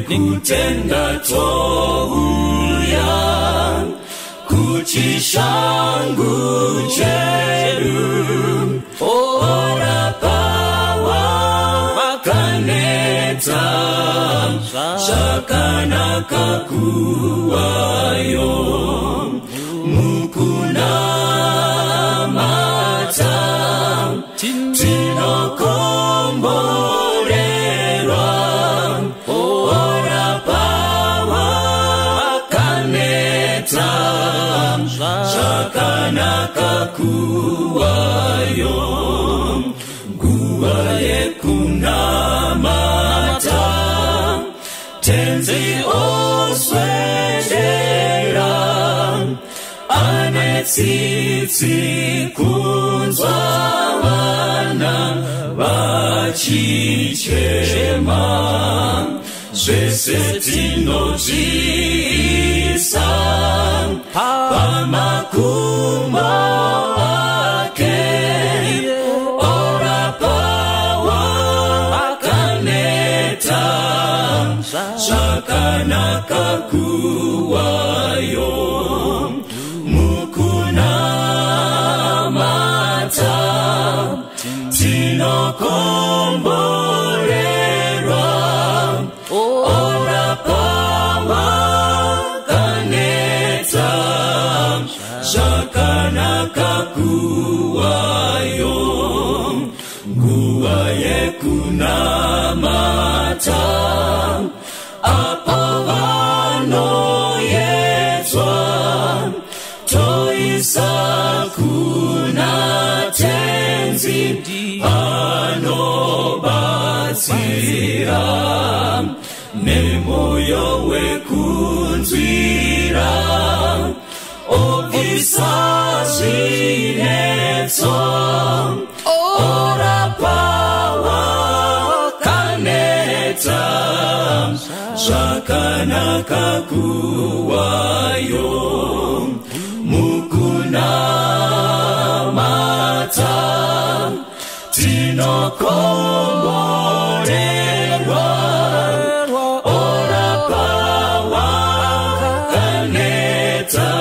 Nekutenda touya kuchishangu chedu. Orapa wakaneta, zvakanaka kuwayo. Mukunamata tinokomborerwa. Orapa wakaneta, zvakanaka kuwayo. Nguva yekunamata, Tenzi oswedera, ane tsitsi kunzwa vana vachichema. Zvese tinozviisa pamakumbo ake. Orapa wakaneta, zvakanaka kuwayo. Mukunamata tinokomborerwa. Orapa wakaneta, zvakanaka kuwayo. Nguva yekunamata, apo vanoyedzwa, toisa kuna Tenzi anobatsira. Nemoyo wekunzwira, obvisa zvinetso. Orapa wakaneta, zvakanaka kuwayo. Mukunamata tinokomborerwa. Orapa wakaneta,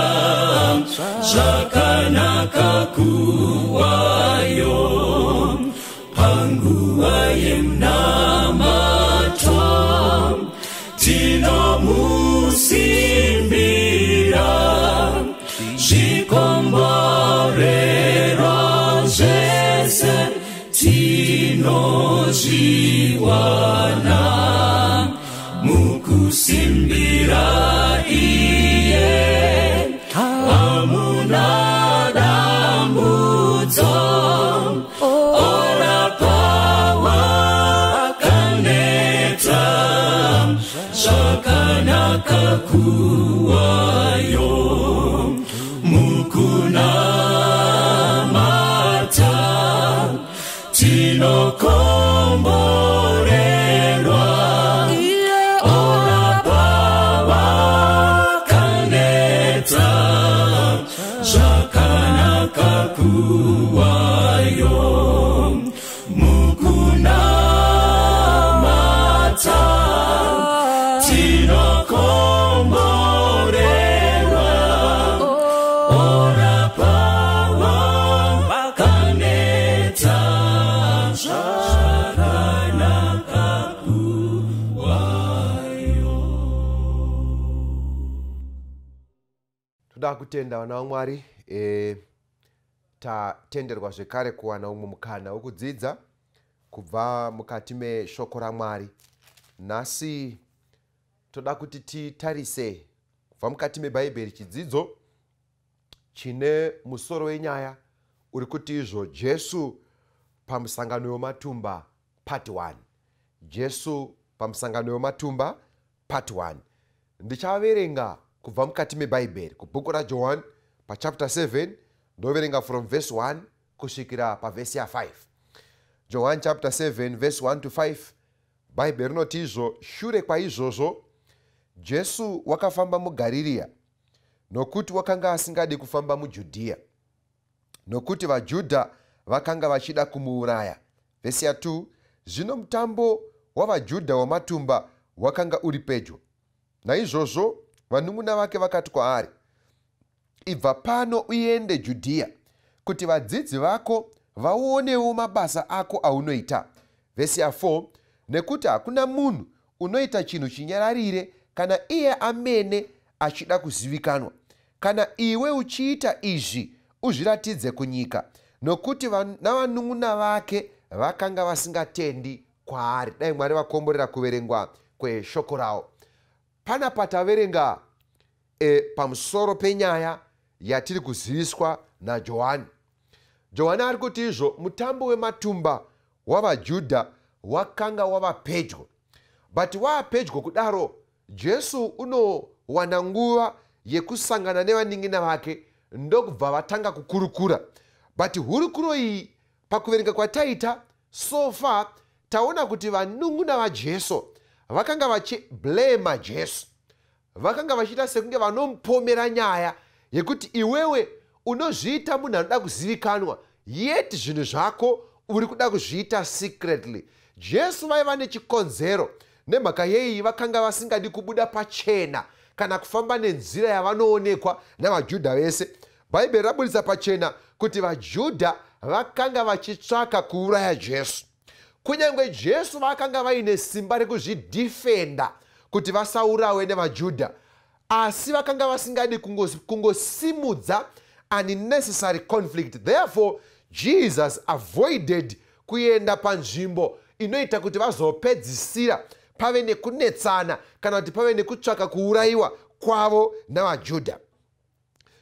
zvakanaka kuwayo. Panguva yemunamato tinomusimbira, zvikomborero zvese tinozviwana. Mukusimbira iye hamuna dambudzo. Orapa wakaneta, zvakanaka kuwayo. Mukunamata tinokomborerwa. Orapa wakaneta, zvakanaka kuwayo. Mukunamata tinokomborerwa. Orapa wakaneta, zvakanaka kuwayo. Toda kutenda vana vaMwari, tatenderwa zvekare kuwana umwe mukana wekudzidza kubva mukati meshoko raMwari. Nhasi toda kuti titarise kubva mukati mebhaibheri chidzidzo chine musoro wenyaya uri kuti izvo Jesu pamusangano wematumba part 1. Jesu pamusangano wematumba part 1. Ndichaverenga kubva mukati mebhaibheri kubhuku raJohani pachapter 7, ndoverenga from verse 1 kusvikira pavhesi ya5. John chapter 7 verse 1 to 5, bhaibheri rinoti izvo: shure kwaizvozvo Jesu wakafamba muGaririya, nokuti wakanga asingadi kufamba muJudhiya, nokuti vaJudha vakanga vachida kumuuraya. Vhesi ya2, zvino mutambo wavaJudha wamatumba wakanga uri pedyo. Naizvozvo vanun'una vake vakati kwaari, "Ibva pano uende Judhiya, kuti vadzidzi vako vaonewo mabasa ako aunoita." Vhesi ya4: "Nekuti hakuna munhu unoita chinhu chinyararire kana iye amene achida kuzivikanwa. Kana iwe uchiita izvi, uzviratidze kunyika." Nokuti navanun'una vake vakanga vasingatendi kwaari. Dai Mwari vakomborera kuverengwa kweshoko ravo. Panapa taverenga pamusoro penyaya yatiri kuziviswa naJohani. Johani ari kuti izvo mutambo wematumba wavaJudha wakanga wava pedyo. But waa pedyo kudaro, Jesu unowana nguva yekusangana nevanin'ina vake, ndokubva vatanga kukurukura. But hurukuro iyi, pakuverenga kwataita so far, taona kuti vanun'una vaJesu vakanga vachiblema Jesu, vakanga vachiita sekunge vanomupomera nyaya yekuti, "Iwewe unozviita munhu anoda kuzivikanwa, yet zvinhu zvako uri kuda kuzviita secretly." Jesu vaiva nechikonzero nemhaka yei vakanga vasingadi kubuda pachena kana kufamba nenzira yavanoonekwa navaJudha vese. Bhaibheri rabudisa pachena kuti vaJudha vakanga vachitsvaka kuuraya Jesu, kunyange Jesu vakanga vaine simba rekuzvidhifenda kuti vasaurawe nevaJudha, asi vakanga vasingadi kungosimudza unnecessary conflict. Therefore Jesus avoided kuenda panzvimbo inoita kuti vazopedzisira pave nekunetsana kana kuti pave nekutsvaka kuurayiwa kwavo navaJudha.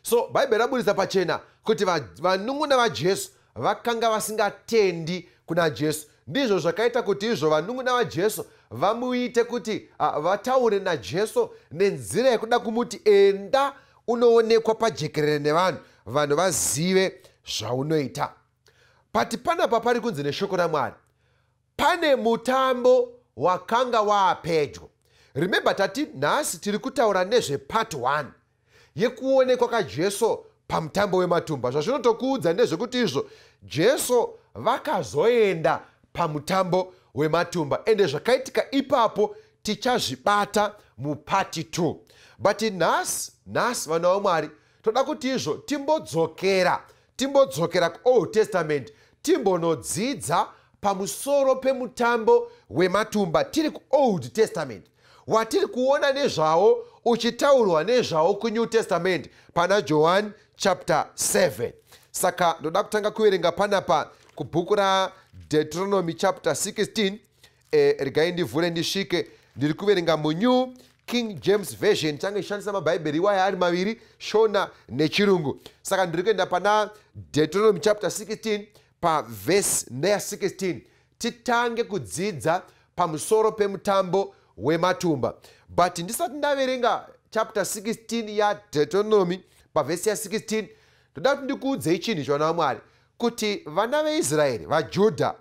So Bhaibheri rabudisa pachena kuti vanun'una vaJesu vakanga vasingatendi kuna Jesu. Ndizvo zvakaita kuti izvo vanun'una vaJesu vamuite kuti vataure naJesu nenzira yekuda kumuti, "Enda unoonekwa pajekerere nevanhu, vanhu vazive zvaunoita." But panapa pari kunzi neshoko raMwari pane mutambo wakanga waapedyo. Remember, tati nhasi tiri kutaura nezvepart 1 yekuonekwa kaJesu pamutambo wematumba. Zvazvinotokuudza ndezvekuti izvo Jesu vakazoenda pamutambo wematumba, ende zvakaitika ipapo tichazvibata mupart 2. But nhasi, nhasi, vana vaMwari, toda kuti izvo timbodzokera kuOld Testament, timbonodzidza pamusoro pemutambo wematumba tiri kuOld Testament, watiri kuona nezvawo uchitaurwa nezvawo kuNew Testament pana John chapter 7. Saka ndoda kutanga kuverenga panapa kubhuku raDeuteronomy chapter 16. Regai ndivhure ndisvike. Ndiri kuverenga muNew King James Version. Change chishandisa mabhaibheri iwaya ari maviri, Shona neChirungu. Saka ndiri kuenda pana Deuteronomy chapter 16, pavhesi ndeya16, titange kudzidza pamusoro pemutambo wematumba. But ndisati ndaverenga chapter 16 yaDeuteronomy pavhesi ya16, ndoda kuti ndikuudzei chinhu chavana vaMwari, kuti vana veIsraeri, vaJudha,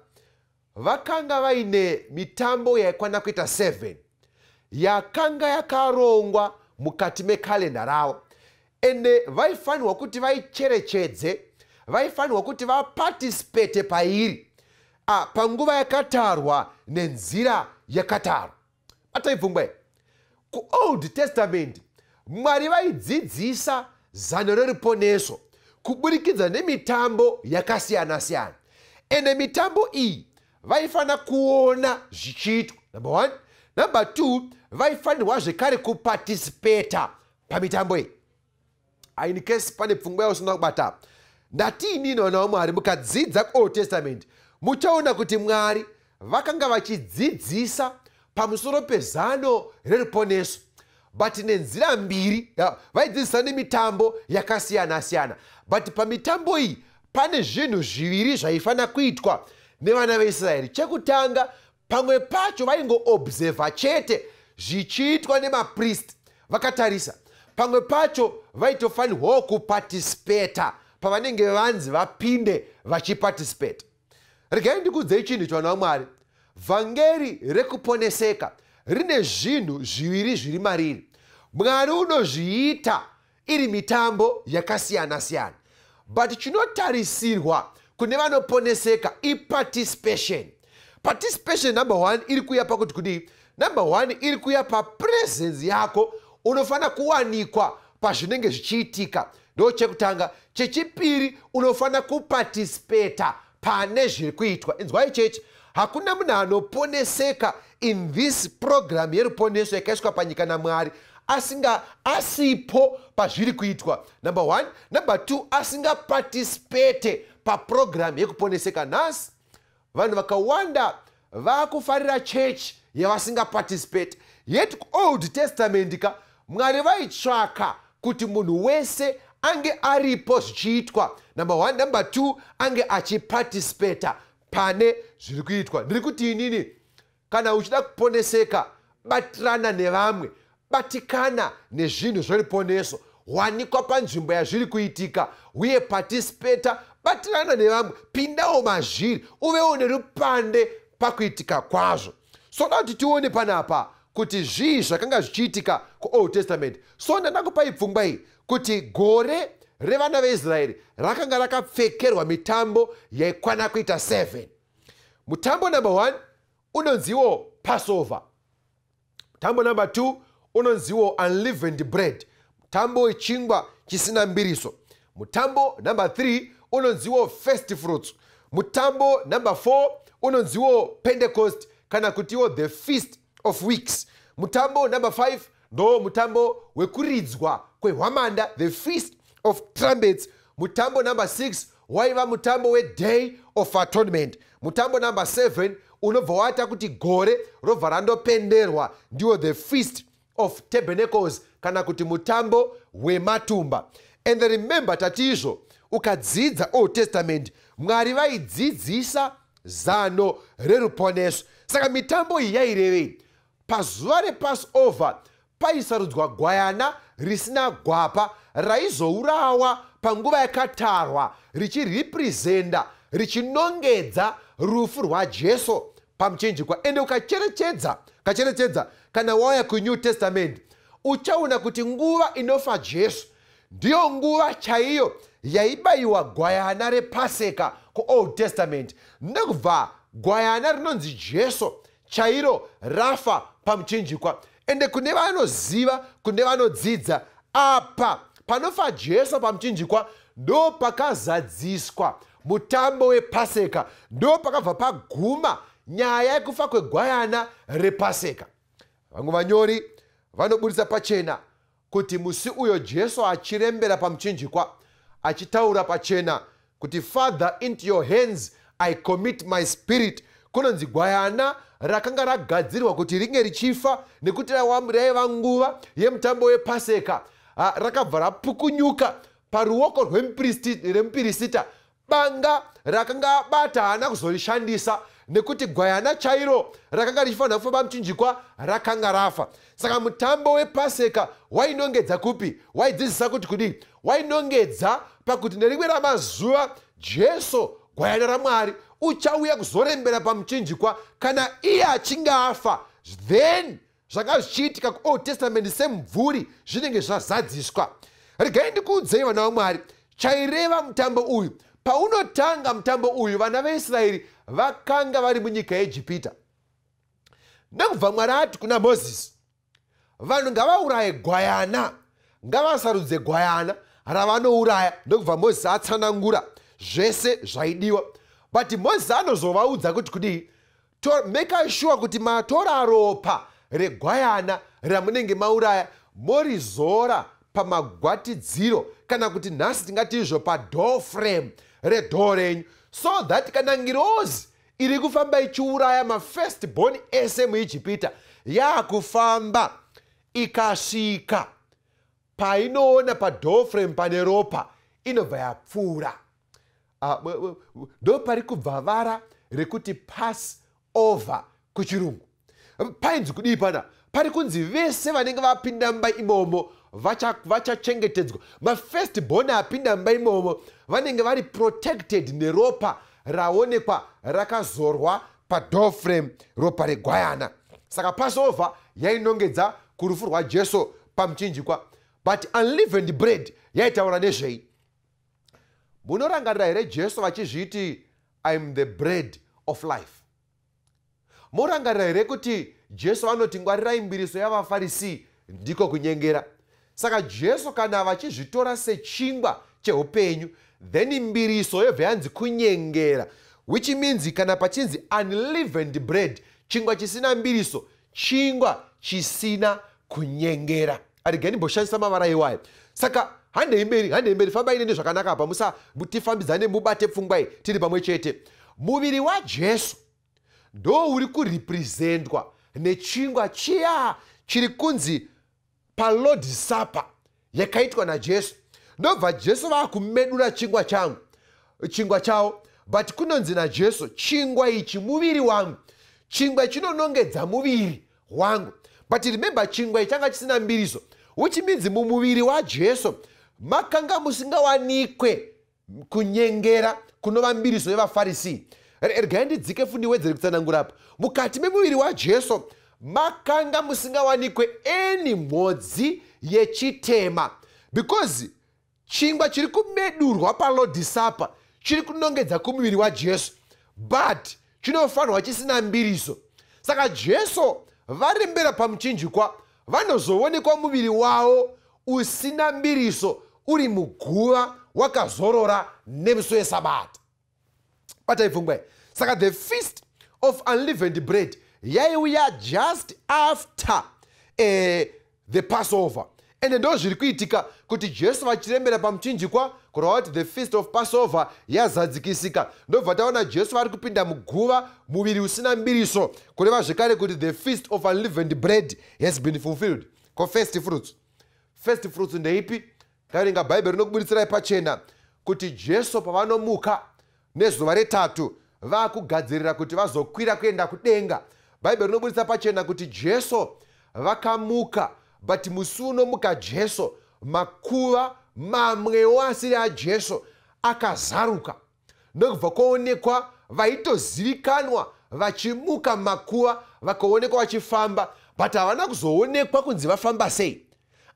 vakanga vaine mitambo yaikwana kuita 7 yakanga yakarongwa mukati mekalenda ravo, ende vaifanirwa kuti vaicherechedze, vaifanirwa kuti vaparticipate pairi panguva yakatarwa nenzira yakatarwa. Batai pfungwa iyi. KuOld Testament Mwari vaidzidzisa zano reruponeso kuburikidza nemitambo yakasiyana-siyana, ende mitambo iyi vaifanira kuona zvichiitwa, number one. Number two, vaifanirwa zvekare kuparticipata pamitambo iyi. In case pane pfungwa yausina kubata, ndati inini, vana vaMwari, mukadzidza kuOld Testament muchaona kuti Mwari vakanga vachidzidzisa pamusoro pezano reruponeso, but nenzira mbiri. Vaidzidzisa nemitambo yakasiyana-siyana, but pamitambo iyi pane zvinhu zviviri zvaifanira kuitwa nevana veIsraeri. Chekutanga, pamwe pacho vaingoobserva chete zvichiitwa nemapristi vakatarisa. Pamwe pacho vaitofanirwawo kuparticipata pavanenge vanzi vapinde vachiparticipata. Regai ndikuudzei chinhu chavana vaMwari: vhangeri rekuponeseka rine zvinhu zviviri zviri mariri. Mwari unozviita iri mitambo yakasiyana-siyana, but chinotarisirwa kune vanoponeseka iparticipation. Participation number one iri kuuya pakuti kudii? Number 1 iri kuya papresence yako. Unofanira kuwanikwa pazvinenge zvichiitika, ndo chekutanga. Chechipiri, unofanira kuparticipata pane zviri kuitwa. Inzwai chechi, hakuna munhu anoponeseka in this program yeruponeso yakaiswa panyika naMwari asinga asipo pazviri kuitwa, number 1. Number 2, asingaparticipate paprogram yekuponeseka. Nhasi vanhu vakawanda vakufarira chechi yavasingaparticipate, yet kuOld Testament ka, Mwari vaitsvaka kuti munhu wese ange aripo zvichiitwa, number 1. Number 2, ange achiparticipata pane zviri kuitwa. Ndiri kuti inini, kana uchida kuponeseka, batirana nevamwe, batikana nezvinhu zveruponeso, wanikwa panzvimbo yazviri kuitika uye participata, batirana nevamwe, pindawo mazviri, uvewo nerupande pakuitika kwazvo. So da kuti tione panapa kuti zvii zvakanga zvichiitika kuOld Testament. So ndandakupai pfungwa iyi kuti gore revana veIsraeri rakanga rakapfekerwa mitambo yaikwana kuita 7. Mutambo number 1 unonziwo Passover. Mutambo number 2 unonziwo Unleavened Bread, mutambo wechingwa chisina mbiriso. Mutambo number 3 unonziwo First Fruits. Mutambo number 4 unonziwo Pentecost, kana kutiwo the Feast of Weeks. Mutambo number 5 ndo mutambo wekuridzwa kwehwamanda, the Feast of Trumpets. Mutambo number 6 waiva mutambo weDay of Atonement. Mutambo number 7 unobva waita kuti gore robva randopenderwa, ndiwo the Feast of Tabernacles, kana kuti mutambo wematumba. And remember, tatizvo ukadzidza Old Testament, Mwari vaidzidzisa zano reruponeso. Saka mitambo iyi yairevei? Pazuva rePassover paisarudzwa gwayana risina gwapa raizourawa panguva yakatarwa, richirepresenta, richinongedza rufu rwaJesu pamuchinjikwa. Ende ukacherechedza, kana wauya kuNew Testament, uchaona kuti nguva inofa Jesu ndiyo nguva chaiyo yaibayiwa gwayana rePaseka kuOld Testament, ndokubva gwayana rinonzi Jesu chairo rafa pamuchinjikwa. Ende kune vanoziva, kune vanodzidza, apa panofa Jesu pamuchinjikwa ndo pakazadziswa mutambo wePaseka, ndo pakabva paguma nyaya yekufa kwegwayana rePaseka. Vamwe vanyori vanobudisa pachena kuti musi uyo Jesu achirembera pamuchinjikwa, achitaura pachena kuti, "Father, into your hands I commit my spirit," kunonzi gwayana rakanga ragadzirwa kuti ringe richifa, nekuti raiva nguva yemutambo wePaseka, rakabva rapukunyuka paruoko rwemupirisita. Banga rakanga abata haana kuzorishandisa, nekuti gwayana chairo rakanga richifanira kufa pamuchinjikwa rakanga rafa. Saka mutambo wePaseka wainongedza kupi? Waidzidzisa kuti kudii? Wainongedza pakuti nerimwe ramazuva Jesu, gwayana raMwari, uchauya kuzorembera pamuchinjikwa. Kana iye achinge afa, then zvanga zvichiitika kuOld Testament semumvuri zvinenge zvazadziswa. Regai ndikuudzei, vana vaMwari, chaireva mutambo uyu. Paunotanga mutambo uyu, vana veIsraeri vakanga vari munyika yeEjipita. Ndokubva Mwari ati kuna Mozisi, "Vanhu ngavauraye gwayana, ngavasarudze gwayana ravanouraya." Ndokubva Mozisi atsanangura zvese zvaidiwa. But Mozisi anozovaudza kuti kudii? "Make sure kuti matora ropa regwayana ramunenge mauraya, morizora pamagwatidziro, kana kuti nhasi tingati izvo padoor frame redoor renyu, so that kana ngirozi iri kufamba ichiuraya mafirst born ese muIjipita yaakufamba, ikasvika painoona padoor frame pane ropa, inobva yapfuura." Ah, ndo pari kubva vara rekuti pass over kuchirungu. Painzi kudii pana? Pari kunzi vese vanenge vapinda mumba imomo vachachengetedzwa. Mafirst born apinda mumba imomo vanenge vari protected neropa raonekwa rakazorwa padoor frame, ropa regwayana. Saka Passover yainongedza kurufu rwaJesu pamuchinjikwa. But unleavened bread yaitaura nezvei? Munorangarira here Jesu vachizviti, "I am the bread of life"? Morangarira here kuti Jesu vanoti ngwarirai mbiriso yavaFarisi, ndiko kunyengera. Saka Jesu kana vachizvitora sechingwa cheupenyu, then mbiriso yobva yanzi kunyengera, which means kana pachinzi unleavened bread, chingwa chisina mbiriso, chingwa chisina kunyengera. Aregai ndimboshandisa mavara iwayo. Saka handei mberi, handei mberi, fambai neni zvakanaka apa, musa tifambidzane, mubate pfungwa iyi tiri pamwe chete. Muviri waJesu ndo uri kurepresentwa nechingwa chiya chiri kunzi paLord's Supper yakaitwa naJesu. Ndobva Jesu vaakumedura chingwa changu, chingwa chavo, but kunonzi naJesu, "Chingwa ichi muviri wangu." Chingwa chinonongedza muviri wangu, but remember, chingwa ichi changa chisina mbiriso, which means mumuviri waJesu makanga musingawanikwe kunyengera kunova mbiriso yevaFarisi. Regai ndidzike fundi wedzere kutsanangura apa. Mukati memuviri waJesu makanga musingawanikwe any mhodzi yechitema, because chingwa chiri kumedurwa paLord's Supper chiri kunongedza kumuviri waJesu, but chinofanirwa chisina mbiriso. Saka Jesu varembera pamuchinjikwa, vanozoonekwa muviri wavo usina mbiriso uri muguva wakazorora nemusi wesabata. Batai pfungwa iyi. Saka the Feast of Unleavened Bread yaiuya just after the Passover, ende ndo zviri kuitika kuti Jesu vachirembera pamuchinjikwa, kureva kuti the Feast of Passover yazadzikisika. Ndobva taona Jesu vari kupinda muguva, muviri usina mbiriso, kureva zvekare kuti the Feast of Unleavened Bread has been fulfilled. Ko first fruits? First fruits ndeipi? Taverenga Bhaibheri rinokubudisirai pachena kuti Jesu pavanomuka nezuva retatu, vaakugadzirira kuti vazokwira kuenda kudenga, Bhaibheri rinobudisa pachena kuti Jesu vakamuka, but musi unomuka Jesu, makuva mamwewo asiri aJesu akazaruka, ndokubva kwaonekwa vaitozivikanwa vachimuka makuva, vakaonekwa vachifamba, but havana kuzoonekwa kunzi vafamba sei.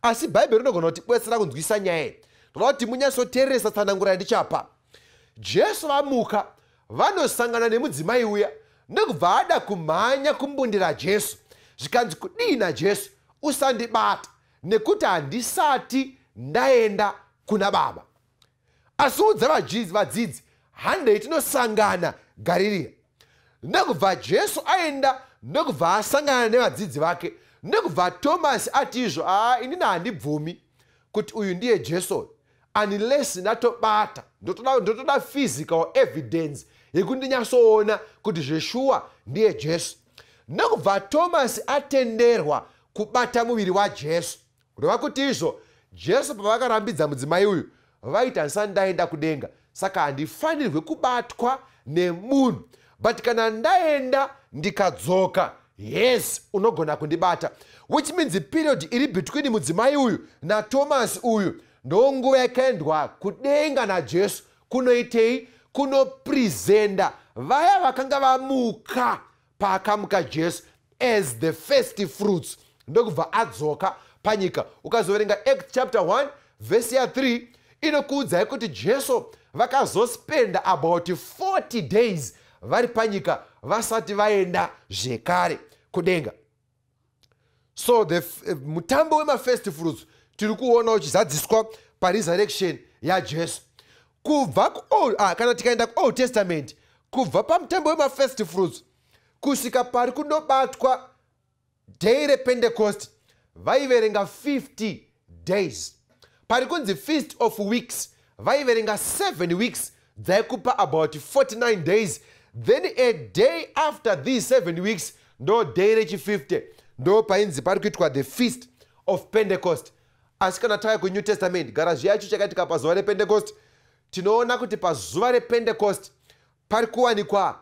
Asi Bhaibheri rinogona kutibetsera kunzwisa nyaya iyi. Ndoda kuti munyatsoteeresa tsananguro yandichapa. Jesu vamuka, vanosangana nemudzimai uya, ndokubva ada kumhanya kumbundira Jesu. Zvikanzi kudii naJesu? "Usandibata, nekuti handisati ndaenda kuna Baba. Asi udza vadzidzi, handei tinosangana Garirea." Ndokubva Jesu aenda, ndokubva asangana nevadzidzi vake, ndokubva Tomasi ati izvo, "Aa, inini handibvumi kuti uyu ndiye Jesu unless ndatobata. Ndotoda physical evidence yekuti ndinyatsoona kuti zveshuwa ndiye Jesu." Ndokubva Tomasi atenderwa kubata muviri waJesu, kureva kuti izvo Jesu pavakarambidza mudzimai uyu, vaiti, "Handisati ndaenda kudenga, saka handifanirwe kubatwa nemunhu, but kana ndaenda ndikadzoka, yes, unogona kundibata." Which means period iri between mudzimai uyu naTomasi uyu ndonguva yakaendwa kudenga naJesu. Kunoitei? Kunopresenta vaya vakanga vamuka paakamuka Jesu as the first fruits, ndokubva adzoka panyika. Ukazoverenga Act chapter 1 vhesi ya3, inokuudzai kuti Jesu vakazospenda about 40 days vari panyika vasati vaenda zvekare kudenga. So the mutambo wemafirst fruits tiri kuona uchizadziswa paresurrection yaJesu. Kubva kana tikaenda kuOld Testament, kubva pamutambo wemafirst fruits kusvika pari kunobatwa day rePentecost, vaiverenga 50 days. Pari kunzi Feast of Weeks, vaiverenga 7 weeks, dzaikupa about 49 days. Then a day after these 7 weeks ndo day rechi50, ndo painzi pari kuitwa the Feast of Pentecost. Asi kana tauya kuNew Testament, gara zviyacho chakaitika pazuva rePentecost, tinoona kuti pazuva rePentecost pari kuwanikwa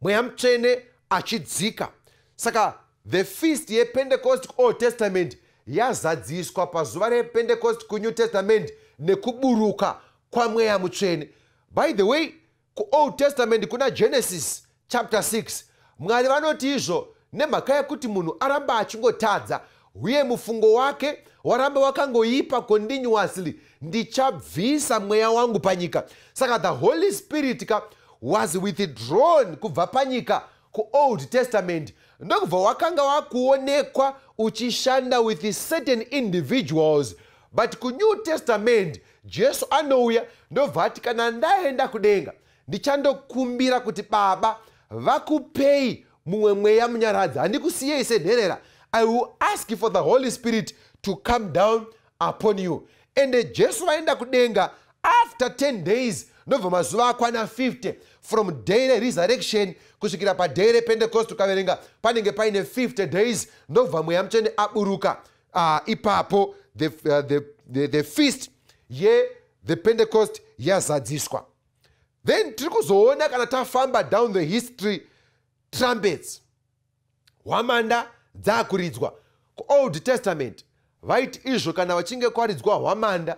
Mweya Mutsvene achidzika. Saka the feast yePentecost kuOld Testament yazadziswa pazuva rePentecost kuNew Testament nekuburuka kwaMweya Mutsvene. By the way, kuOld Testament, kuna Genesis chapter 6, Mwari vanoti izvo, nemhaka yekuti munhu aramba achingotadza uye mufungo wake waramba wakangoipa continuously, ndichabvisa mweya wangu panyika. Saka the Holy Spirit ka was withdrawn kubva panyika. kuOld Testament, ndokubva wakanga wakuonekwa uchishanda with certain individuals. But kuNew Testament, Jesu anouya, ndobva ati, "Kana ndaenda kudenga, ndichandokumbira kuti Baba vakupei mumwe Mweya Munyaradzi. Handikusiyei senherera. I will ask for the Holy Spirit to come down upon you." Ende Jesu vaenda kudenga, after 10 days, ndobva mazuva akwana 50 from day reresurrection kusvikira paday rePentecost, ukaverenga panenge paine 50 days, ndobva Mweya Mutsvene aburuka. Ipapo the feast yethe Pentecost yazadziswa. Then tiri kuzoona, kana tafamba down the history, trumpets, hwamanda dzakuridzwa. KuOld Testament vaiti izvo kana vachinge kwaridzwa hwamanda,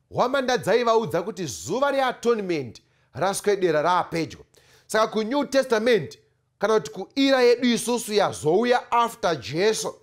hwamanda dzaivaudza kuti zuva reatonement raswedera, raapedyo. Saka kuNew Testament, kana kuti kuera yedu isusu yazouya after Jesu,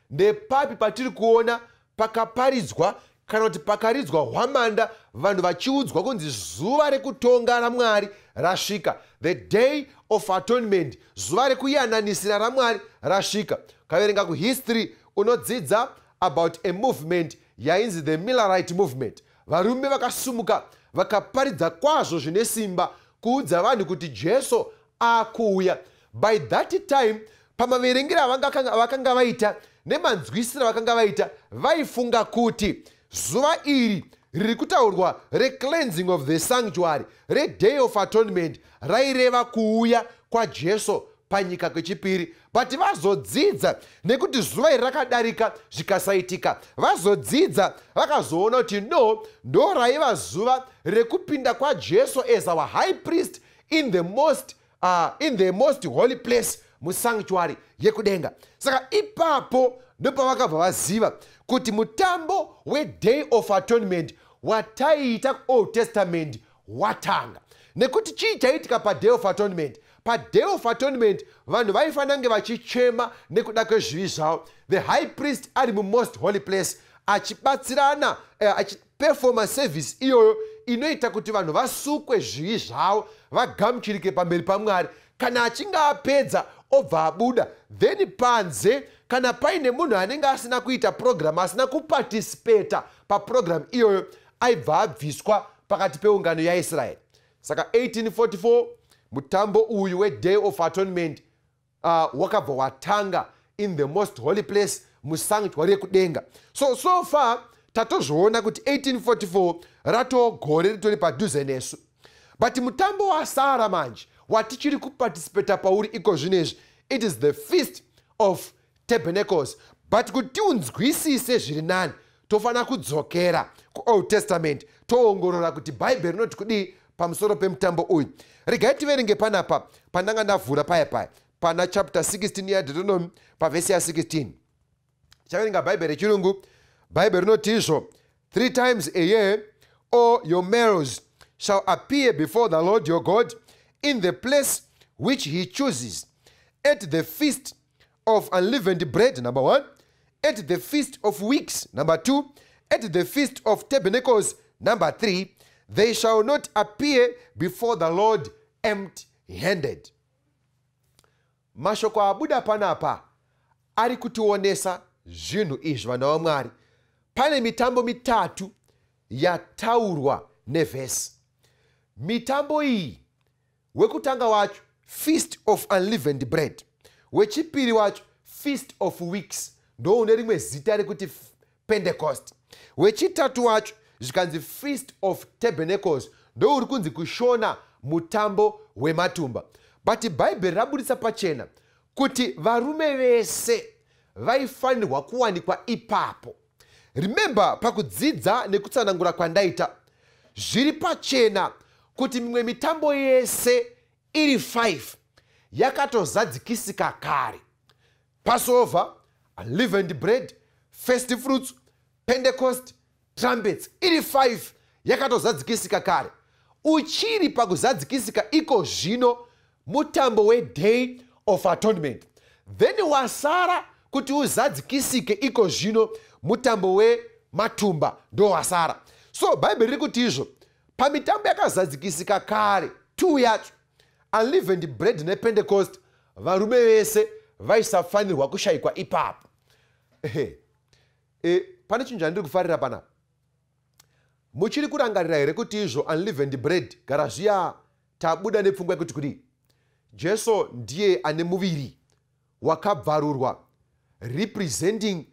ndepapi patiri kuona pakaparidzwa kana kuti pakaridzwa hwamanda, vanhu vachiudzwa kunzi zuva rekutonga raMwari rasvika, the Day of Atonement, zuva rekuyananisira raMwari rasvika? Ukaverenga kuhistory, unodzidza about a movement yainzi the Millerite Movement. Varume vakasumuka, vakaparidza kwazvo zvine simba kuudza vanhu kuti Jesu akuuya. By that time, pamaverengero avakanga vaita nemanzwisiro avakanga vaita, vaifunga kuti zuva iri riri kutaurwa recleansing of the sanctuary, reDay of Atonement, raireva kuuya kwaJesu panyika kwechipiri. But vazodzidza, nekuti zuva iri rakadarika zvikasaitika, vazodzidza, vakazoona kuti no, ndo raiva zuva rekupinda kwaJesu as our high priest in the most holy place, musanctuary yekudenga. Saka ipapo ndopavakabva vaziva kuti mutambo weDay of Atonement wataiita kuOld Testament watanga. Nekuti chii chaiitika paDay of Atonement? PaDay of Atonement vanhu vaifanira kunge vachichema nekuda kwezvivi zvavo, the high priest ari mumost holy place achibatsirana, achiperforma service iyoyo inoita kuti vanhu vasukwe zvivi zvavo, vagamuchirike pamberi paMwari. Kana achinge apedza, obva abuda. Then panze, kana paine munhu anenge asina kuita program, asina kuparticipata paprogram iyoyo, aibva abviswa pakati peungano yaIsraeri. Saka 1844 mutambo uyu weDay of Atonement wakabva watanga in the most holy place, musanctuary yekudenga. So far tatozviona kuti 1844 ratogore ritori padhuze nesu, but mutambo wasara manje watichiri kuparticipata pauri iko zvinezvi, it is the Feast of Tabernacles. But kuti tiunzwisise zviri nani, tofanira kudzokera kuOld Testament, toongorora kuti Bhaibheri rinoti kudii pamusoro pemutambo uyu. Regai tiverenge panapa pandanga ndavhura paya paya, pana chapter 16 yaDeuteronomy, pavhesi ya16. Tichaverenga Bhaibheri rechirungu. Bhaibheri rinoti izvo, "Three times a year all your males shall appear before the Lord your God in the place which he chooses, at the Feast of Unleavened Bread, number one, at the Feast of Weeks, number two, at the Feast of Tabernacles, number three. They shall not appear before the Lord empty handed." Mashoko abuda panapa ari kutionesa zvinhu izvi, vana vaMwari. Pane mitambo mitatu yataurwa nevhesi. Mitambo iyi, wekutanga wacho Feast of Unleavened Bread, wechipiri wacho Feast of Weeks, ndoune rimwe zita rekuti Pentecost, wechitatu wacho zvikanzi Feast of Tabernacles, ndouri kunzi kuShona mutambo wematumba. But Bhaibheri rabudisa pachena kuti varume vese vaifanirwa kuwanikwa ipapo. Remember, pakudzidza nekutsanangura kwandaita, zviri pachena kuti mimwe mitambo yese iri 5 yakatozadzikisika kare: Passover, Unleavened Bread, First Fruits, Pentecost, Trumpets. Iri 5 yakatozadzikisika kare. Uchiri pakuzadzikisika iko zvino mutambo weDay of Atonement. Then wasara kuti uzadzikisike iko zvino mutambo wematumba, ndo wasara. So Bhaibheri riri kuti izvo, pamitambo yakazadzikisika kare, two yacho, Unleavened Bread nePentecost, Varume vese vaisafanirwa kushayikwa ipapo. Pane chinhu chandiri kufarira panapa. Muchiri kurangarira here kuti izvo unleavened bread, gara zviya tabuda nepfungwa yekuti kudii? Jesu ndiye ane muviri wakabvarurwa, representing,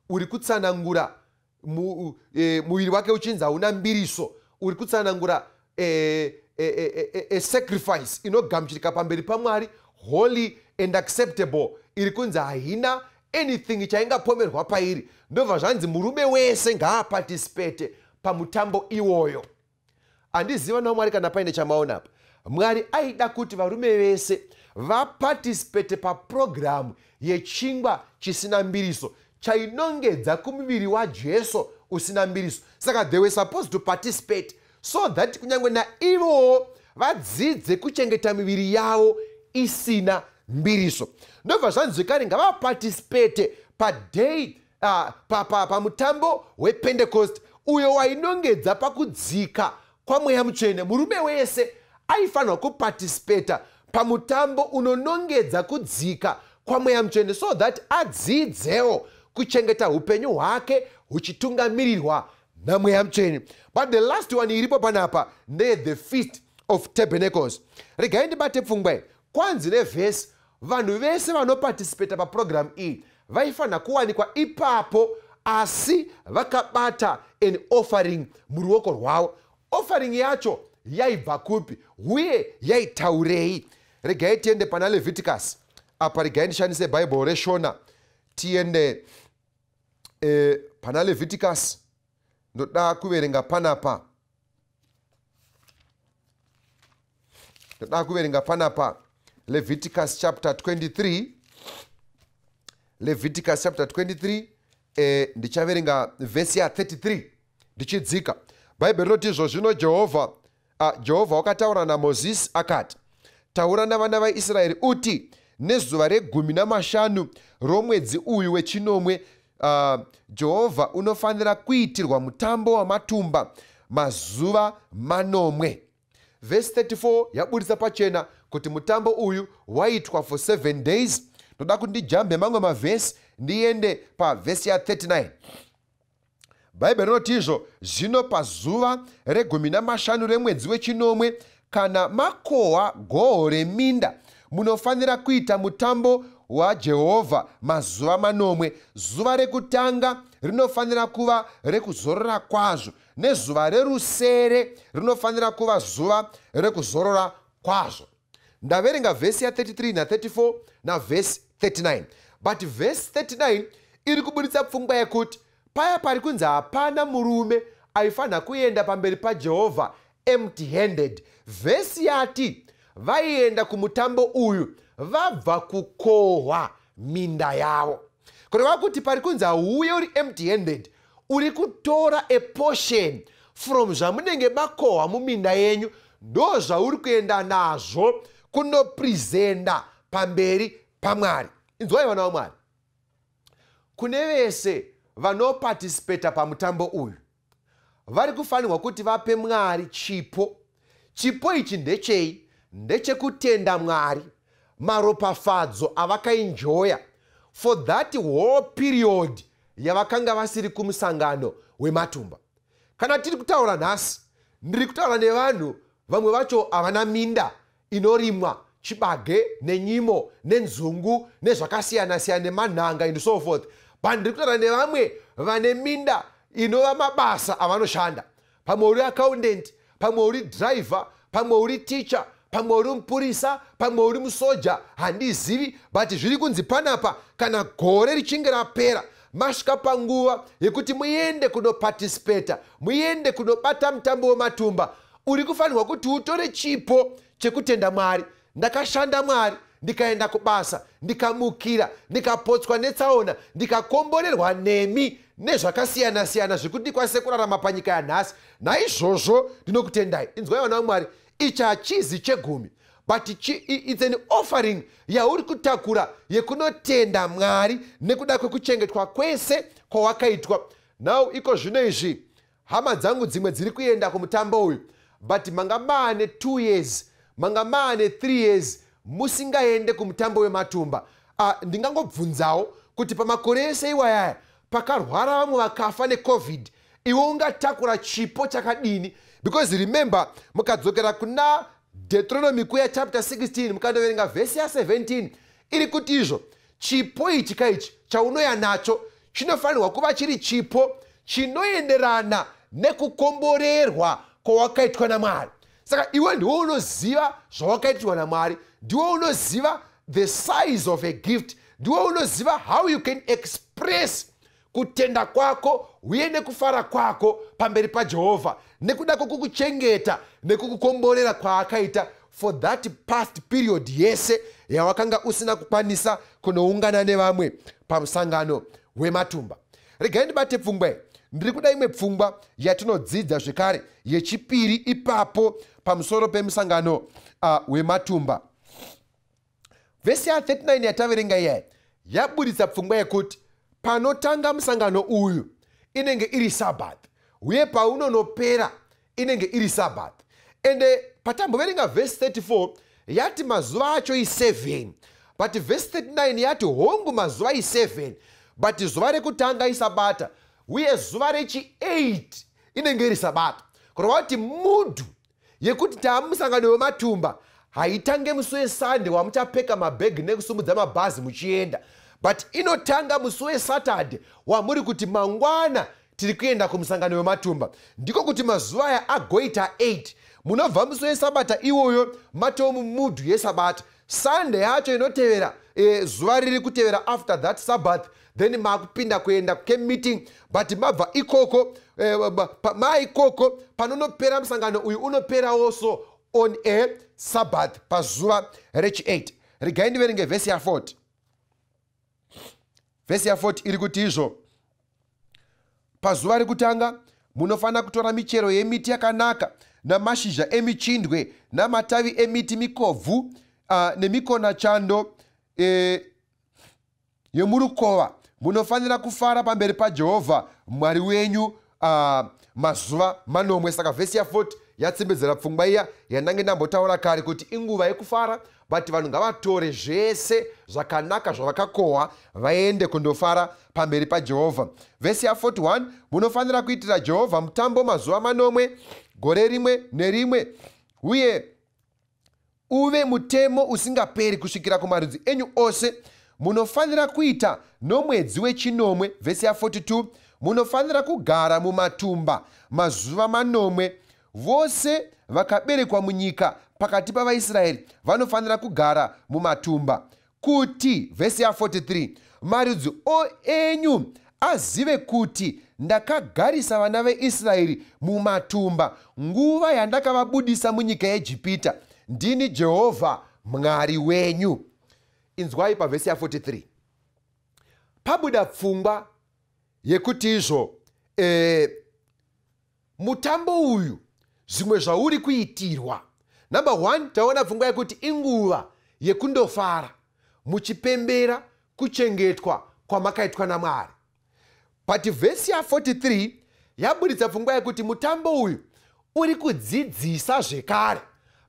uri kutsanangura muviri wake uchinzi hauna mbiriso, uri kutsanangura sacrifice inogamuchirika pamberi paMwari, holy and acceptable, iri kunzi haina anything chaingapomerwa pairi. Ndobva zvanzi murume wese ngaaparticipate pamutambo iwoyo. Handiziva naMwari kana paine chamaona apa. Mwari aida kuti varume vese vaparticipate papurogiramu yechingwa chisina mbiriso, chainongedza kumuviri waJesu usina mbiriso. Saka they were supposed to participate so that kunyange naivowo vadzidze kuchengeta miviri yavo isina mbiriso. Ndobva zvanzi zvekare ngavaparticipate paday, pamutambo wePentecost, uyo wainongedza pakudzika kwaMweya Mutsvene. Murume wese aifanirwa kuparticipata pamutambo unonongedza kudzika kwaMweya Mutsvene, so that adzidzewo kuchengeta upenyu hwake huchitungamirirwa naMweya Mutsvene. But the last one iripo panapa ndeye the Feast of Tabernacles. Regai ndibate pfungwa iyi. Kwanzi nevhesi, vanhu vese vanoparticipata papurogiramu iyi vaifanira kuwanikwa ipapo, asi vakabata an offering muruoko rwavo. Offering yacho yaibva kupi, uye yaitaurei? Regai tiende pana Leviticus apa. Regai ndishandise Bhaibheri reShona, tiende pana Leviticus. Ndoda kuverenga panapa, ndoda kuverenga panapa Leviticus chapter 23. Leviticus chapter 23, ndichaverenga vhesi ya33 ndichidzika. Bhaibheri rinoti izvo zvino Jehovha wakataura naMozisi akati, "Taura navana vaIsraeri uti, nezuva re15 romwedzi uyu wechinomwe, Jehovha unofanira kuitirwa mutambo wamatumba mazuva 7." Vhesi 34 yabudisa pachena kuti mutambo uyu waitwa for 7 days. Ndoda kuti ndijambe mamwe mavhesi, ndiende pavhesi ya39. Bhaibheri rinoti izvo zvino pazuva re15 remwedzi wechinomwe, kana makohwa goho reminda, munofanira kuita mutambo waJehovha mazuva 7. Zuva rekutanga rinofanira kuva rekuzorora kwazvo, nezuva rerusere rinofanira kuva zuva rekuzorora kwazvo. Ndaverenga vhesi ya33 na34 navhesi 39, but vhesi 39 iri kubuditsa pfungwa yekuti paya pari kunzi hapana murume aifanira kuenda pamberi paJehovha empty handed, vhesi yati vaienda kumutambo uyu vabva kukohwa minda yavo. Kureva kuti pari kunzi hauye uri empty handed, uri kutora a portion from zvamunenge makohwa muminda yenyu, ndo zvauri kuenda nazvo kunopresenta pamberi paMwari. Inzwai vana vaMwari, kune vese vanoparticipata pamutambo uyu vari kufanirwa kuti vape Mwari chipo. Chipo ichi ndechei? Ndechekutenda Mwari maropafadzo avakaenjoya for that whole period yavakanga vasiri kumusangano wematumba. Kana tiri kutaura nhasi, ndiri kutaura nevanhu vamwe vacho havana minda inorimwa chibage nenyimo nenzungu nezvakasiyana-siyana nemanhanga and so forth, but ndiri kutaura nevamwe vane minda inova mabasa avanoshanda. Pamwe uri accountant, pamwe uri driver, pamwe uri teacher, pamwe uri mupurisa, pamwe uri musoja, handizivi. But zviri kunzi panapa, kana gore richinge rapera, masvika panguva yekuti muende kunoparticipata, muende kunobata mutambo wematumba, uri kufanirwa kuti utore chipo chekutenda Mwari. Ndakashanda Mwari, ndikaenda kubasa, ndikamukira, ndikapotswa netsaona, ndikakomborerwa nemi nezvakasiyana-siyana zvekuti ndikwanise kurarama panyika yanhasi. Naizvozvo ndinokutendai. Inzwai vana vaMwari, ichi hachizi chegumi, but it's an offering yauri kutakura yekunotenda Mwari nekuda kwekuchengetwa kwese kwawakaitwa. Now iko zvino izvi, hama dzangu dzimwe dziri kuenda kumutambo uyu, but manga maane 2 years, manga maane 3 years. Musingaende kumutambo wematumba. Ndingangobvunzawo kuti pamakore ese iwayaya pakarwara vamwe vakafa neCOVID, iwe ungatakura chipo chakadini? Because remember, mukadzokera kuna Deuteronomy kuya chapter 16, mukandoverenga vhesi ya17, iri kuti izvo chipo ichi kaichi chaunoya nacho chinofanirwa kuva chiri chipo chinoenderana nekukomborerwa kwawakaitwa naMwari. Saka iwe ndiwe unoziva zvawakaitirwa naMwari, ndiwe unoziva the size of a gift, ndiwe unoziva how you can express kutenda kwako uye nekufara kwako pamberi paJehovha nekuda kwokukuchengeta nekukukomborera kwaakaita for that past period yese yawakanga usina kukwanisa kunoungana nevamwe pamusangano wematumba. Regai ndibate pfungwa iyi. Ndiri kuda imwe pfungwa yatinodzidza zvekare yechipiri ipapo pamusoro pemusangano wematumba. Vhesi ya39 yataverenga iyaya yaburitsa pfungwa yekuti panotanga musangano uyu inenge iri Sabbath, uye paunonopera inenge iri Sabbath. Ende patamboverenga vhesi 34 yati mazuva acho i7, but vhesi 39 yati hongu, mazuva i7, but zuva rekutanga isabata uye zuva rechi8 inenge iri sabata. Kureva kuti mudhu yekuti taamusangano wematumba haitange musi weSunday wamuchapeka mabhegi nekusumudza mabhazi muchienda, but inotanga musi weSaturday wamuri kuti mangwana tiri kuenda kumusangano wematumba. Ndiko kuti mazuva aya agoita 8. Munobva musi wesabata iwoyo matoo mumudhu yesabata. Sunday yacho inotevera, zuva riri kutevera after that Sabbath, then makupinda kuenda kucamp meeting. But mabva ikoko, maikoko panonopera musangano uyu unopera also on a Sabbath pazuva rechi8. Regai ndiverenge vhesi ya40. Vhesi ya40 iri kuti izvo pazuva rekutanga munofanira kutora michero yemiti yakanaka, namashizha emichindwe, namatavi emiti mikobvu, nemikonachando yemurukova. Munofanira kufara pamberi paJehovha Mwari wenyu mazuva manomwe. Saka vhesi ya40 yatsimbedzera pfungwa iya yandange ndambotaura kare kuti inguva yekufara, but vanhu ngavatore zvese zvakanaka zvavakakohwa vaende kundofara pamberi paJehovha. Vhesi ya41: munofanira kuitira Jehovha mutambo mazuva manomwe gore rimwe nerimwe, uye uve mutemo usingaperi kusvikira kumarudzi enyu ose. Munofanira kuita nomwedzi wechinomwe. Vhesi ya42: munofanira kugara mumatumba mazuva manomwe. Vose vakaberekwa munyika pakati pavaIsraeri vanofanira kugara mumatumba, kuti, vhesi ya43, marudzi enyu azive kuti ndakagarisa vana veIsraeri mumatumba nguva yandakavabudisa munyika yeEjipita. Ndini Jehovha Mwari wenyu. Inzwai, pavhesi ya43 pabuda pfungwa yekuti izvo mutambo uyu zvimwe zvauri kuitirwa. Number 1, taona pfungwa yekuti inguva yekundofara muchipembera kuchengetwa kwamakaitwa naMwari. But vhesi ya43 yaburitsa pfungwa yekuti mutambo uyu uri kudzidzisa zvekare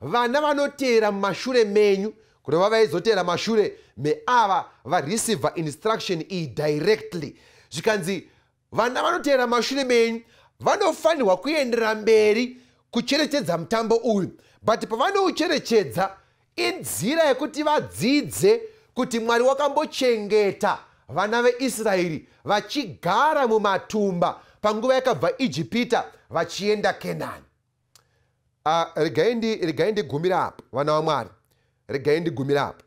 vana vanoteera mumashure menyu, kureva vaizoteera mashure meava vareceiva instruction iyi directly. Zvikanzi vana vanoteera mashure menyu vanofanirwa kuenderera mberi kucherechedza mutambo uyu, but pavanoucherechedza inzira yekuti vadzidze kuti Mwari wakambochengeta vana veIsraeri vachigara mumatumba panguva yakabva Ijipita vachienda Kenani. Regai ndigumira apa, vana vaMwari. Regai ndigumira apa,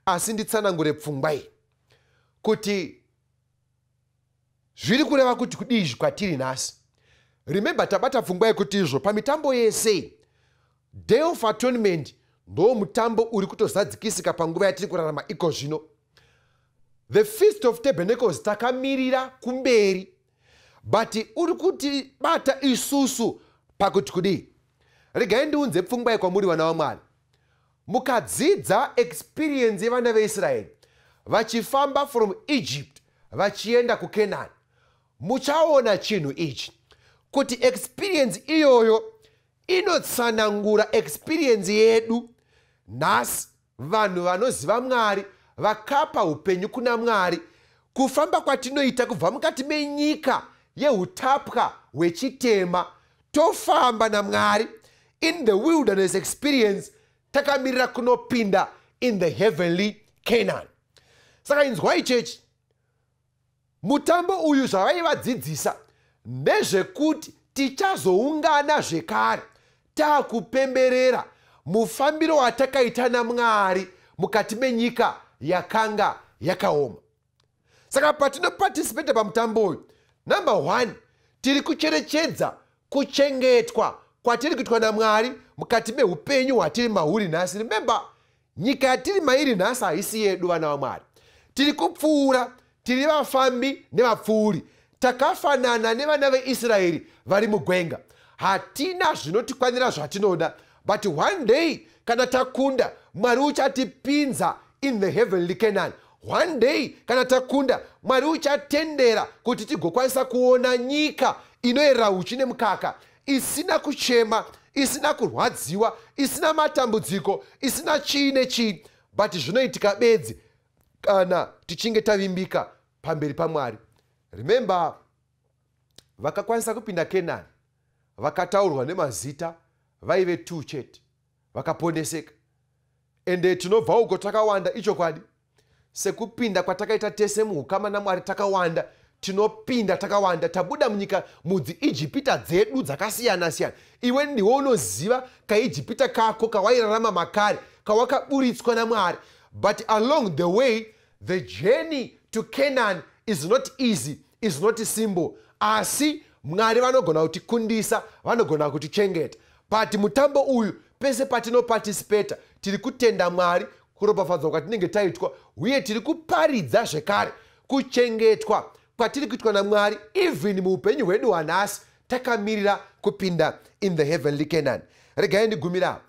asi nditsanangure pfungwa iyi kuti zviri kureva kuti kudii izvi kwatiri nhasi. Remember, tabata pfungwa yekuti izvo pamitambo yese, Day of Atonement ndo mutambo uri kutozadzikisika panguva yatiri kurarama iko zvino. The Feast of Tabernacles takamirira kumberi, but uri kutibata isusu pakuti kudii? Regai ndiunze pfungwa yekwamuri, vana vaMwari. Mukadzidza experience yevana veIsraeri vachifamba from Egypt vachienda kuKenani, muchaona chinhu ichi kuti experience iyoyo inotsanangura experience yedu nhasi. Vanhu vanoziva Mwari, vakapa upenyu kuna Mwari, kufamba kwatinoita kubva mukati menyika yeutapwa hwechitema, tofamba naMwari in the wilderness experience, takamirira kunopinda in the heavenly Canaan. Saka inzwai chechi, mutambo uyu zvavaivadzidzisa ndezvekuti tichazoungana zvekare taakupemberera mufambiro watakaita naMwari mukati menyika yakanga yakaoma. Saka patinoparticipate pamutambo uyu, number 1, tiri kucherechedza kuchengetwa kwatiri kuitwa naMwari mukati meupenyu hwatiri mahuri nhasi. Remember, nyika yatiri mairi nhasi haisi yedu, vana vaMwari. Tiri kupfuura, tiri vafambi nevapfuuri. Takafanana nevana veIsraeri vari mugwenga. Hatina zvinotikwanira zvatinoda, but one day kana takunda, Mwari uchatipinza in the heavenly Canaan. One day kana takunda, Mwari uchatendera kuti tigokwanisa kuona nyika inoyerera uchi nemukaka, isina kuchema, isina kurwadziwa, isina matambudziko, isina chii nechii. But zvinoitika bedzi kana tichinge tavimbika pamberi paMwari. Remember, vakakwanisa kupinda Kenani vakataurwa nemazita vaive 2 chete, vakaponeseka. Ende tinobva uko takawanda, ichokwadi. Sekupinda kwatakaita tese muukama naMwari takawanda, tinopinda takawanda, tabuda munyika mudziIjipita dzedu dzakasiyana-siyana. Iwe ndiwe unoziva kaIjipita kako kawairarama makare, kawakaburitswa naMwari. But along the way, the journey to Canaan is not easy, is not simple. Asi Mwari vanogona kutikundisa, vanogona kutichengeta. But mutambo uyu, pese patinoparticipata, tiri kutenda Mwari kuropafadzwa kwatinenge taitwa, uye tiri kuparidza zvekare kuchengetwa kwatiri kuitwa naMwari even muupenyu hwedu hwanhasi, takamirira kupinda in the heavenly Canaan. Regai ndigumira,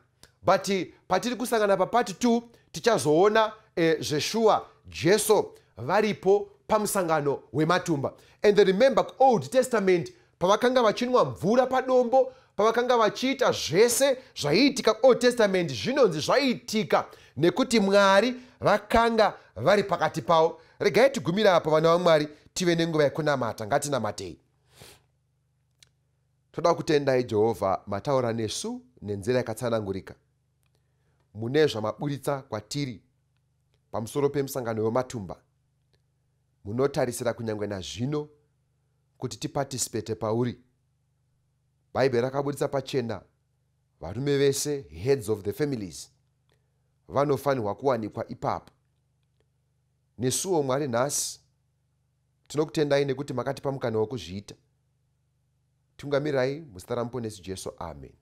but patiri kusangana papart 2 tichazoona zveshuwa Jesu varipo pamusangano wematumba. And remember, kuOld Testament, pavakanga vachinwa mvura padombo, pavakanga vachiita zvese zvaiitika kuOld Testament, zvinonzi zvaiitika nekuti Mwari vakanga vari pakati pavo. Regai tigumira apa, vana vaMwari, tive nenguva yekunamata. Ngatinamatei. Toda kutendai Jehovha, mataura nesu nenzira yakatsanangurika mune zvamaburitsa kwatiri pamusoro pemusangano wematumba. Munotarisira kunyange nazvino kuti tiparticipate pauri. Bhaibheri rakaburitsa pachena, varume vese, heads of the families, vanofanirwa kuwanikwa ipapo. Nesuwo Mwari nhasi tinokutendai nekuti makatipa mukana wekuzviita. Tungamirai muzita raMuponesi Jesu, amen.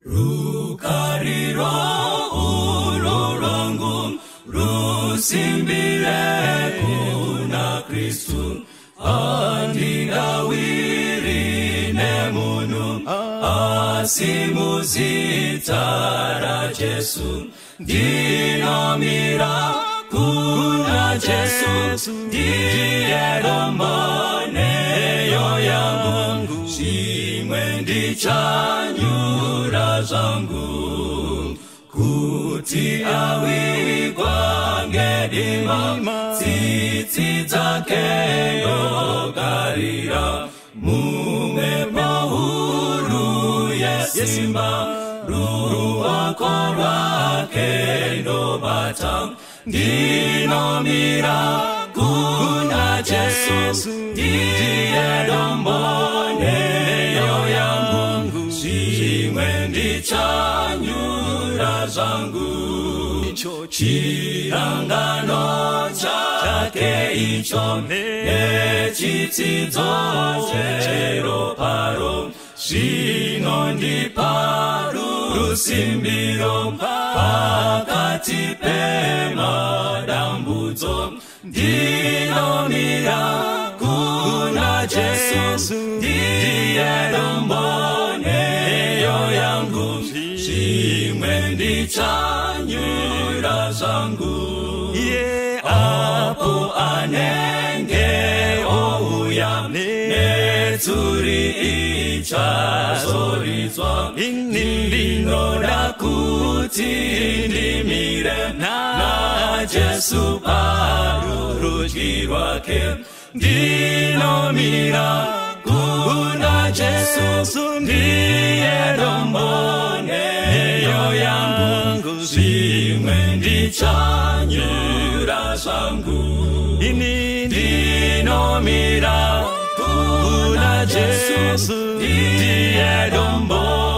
Rukariro urwo rwangu rusimbire kuna Kristu, handingawiri nemunhu, asi muzita raJesu. Ndinomira kuna Jesu, ndiye dombo neyo yangu, zvimwe ndichanyura zvangu. Kuti awigwa ngedima, tsitsi dzake ndogarira, mumhepo huru yesimba, ruoko rwake ndobata. Ndinomira kuna Jesu, ndiye dombo neyo yangu, zvimwe ndichanyura zvangu. Chirangano chake icho nechitsidzo cheroparo zvinondipa rusimbiro pakati pemadambudzo. Ndinomira kuna Jesu, ndiye dombo neyo yangu, zvimwe ndichanyura zvangu. Apo anenge ouya, netsuri ichazoridzwa, ndinoda kuti Ndimire naJesu parurudyi rwake. Ndinomira kuna Jesu, ndiye dombo nheyo yangu, zvimwe ndichanyura zvangu. Ini Ndinomira kuna Jesu, ndiye dombo.